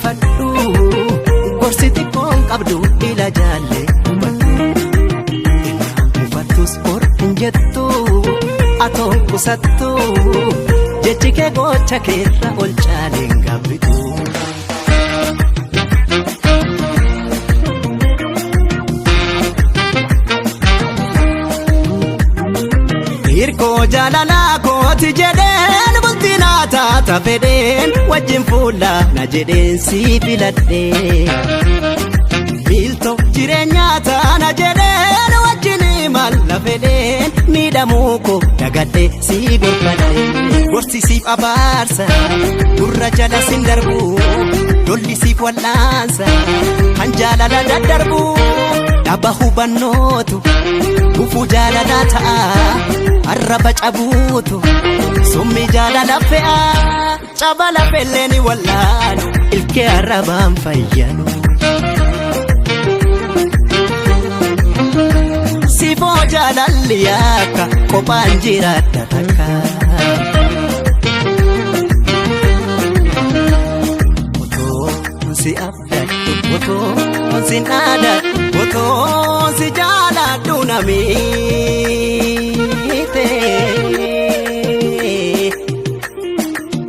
bifadhu gorsi xiqqoon qabdu ila jaalle hubadhu. Mufattus or hin jettu atoon qusattu jechi kee gocha keerra ol caaleen gaabbitu. Hirkoo jaalalaa kooti jedheen bultii naa taata fedheen wajjin fuula na jedheen si filadhee. Miiltoo jireenyaa taana jedheen wajjin imala fedheen miidhamuu koo dagadhee si gorfadhee. Gorsi siif abaarsa gurra jala sin darbu lolli siif wal'aansa kan jaalala daddarbu dhaba hubannootu gufuu jaalalaa ta'a arraba cabuutu summi jaalala fe'a cabala fellee ni wallaanu ilkee arrabaan fayyanu. Sifoo jaalalli yakka kophaan jiraadha takka. Otoo si abdadhu otoo si dhaadadhu otoo si jaaladhu na miite.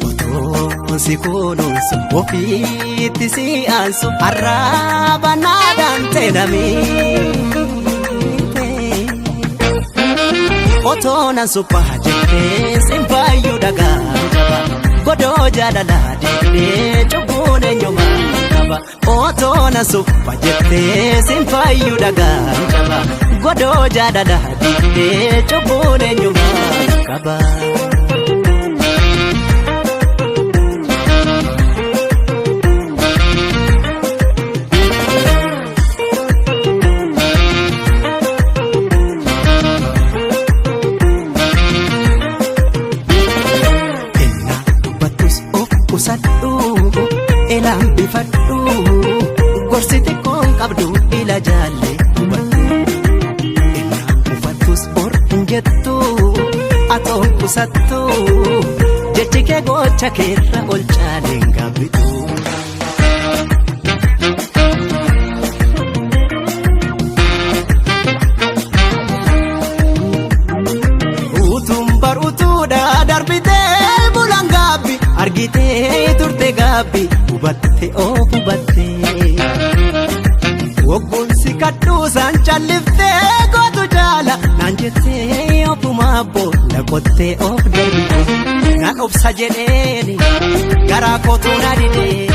Otoo si kunuunsu ofiitti si aansu arraba naadaan na miite. Otoo nan suphaa jettee sin faayyuu dhagaa qaba. Godoo jaalalaa deemnee cubbuun eenyumaa qaba. Otoo nan suphaa jettee sin faayyuu dhagaa qaba. Godoo jaalalaa deemnee cubbuun eenyumaa qaba. Kennaa dubbattus of qusadhu elaan bifadhu gorsi xiqqoon qabdu ila jaalle hubadhu. Kennaa ufattus or hin jettu atoon qusattu jechi kee gocha keerra ol caaleen gaabbitu. Utuun bar utuudha darbitee bulaan gaabbi argitee turte gaabbi hubatte oo hubatte. Wogguun si kadhuusaan calliftee gootu jaala naan jettee ofumaa boolla qottee of darbite. Nan obsa jedheeni garaa kootu na didee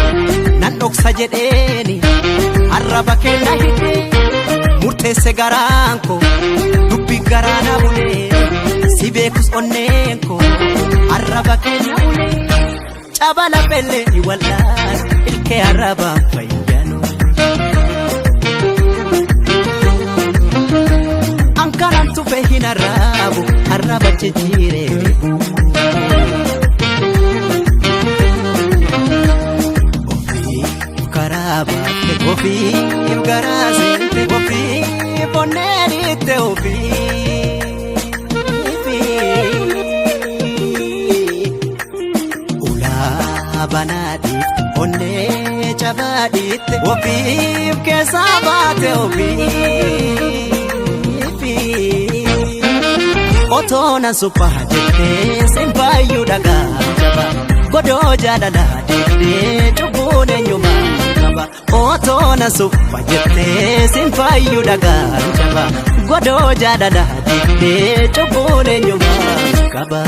nan dhoksa jedheeni arraba kee na hidhee murteesse garaan koo dubbi garaa na bulee si beekus onneen koo arraba kee na bulee cabala fellee ni wallaan ilkee arrabaan fayyanu. Ankanan tufe hin arraabu arraba jijjiiree. Ofiif karaa baafte ofiif garaa seente ofiif onneen itte ofiif. Ulaa banaa dhiifte onnee cabaa dhiifte ofiif keessaa baate ofiif. Otoo nan suphaa jettee sin faayyuu dhagaa jaba godoo jaalalaa deemnee cubbuun eenyumaa qaba. Otoo nan suphaa jettee sin faayyuu dhagaa jaba godoo jaalalaa deemnee cubbuun eenyumaa qaba.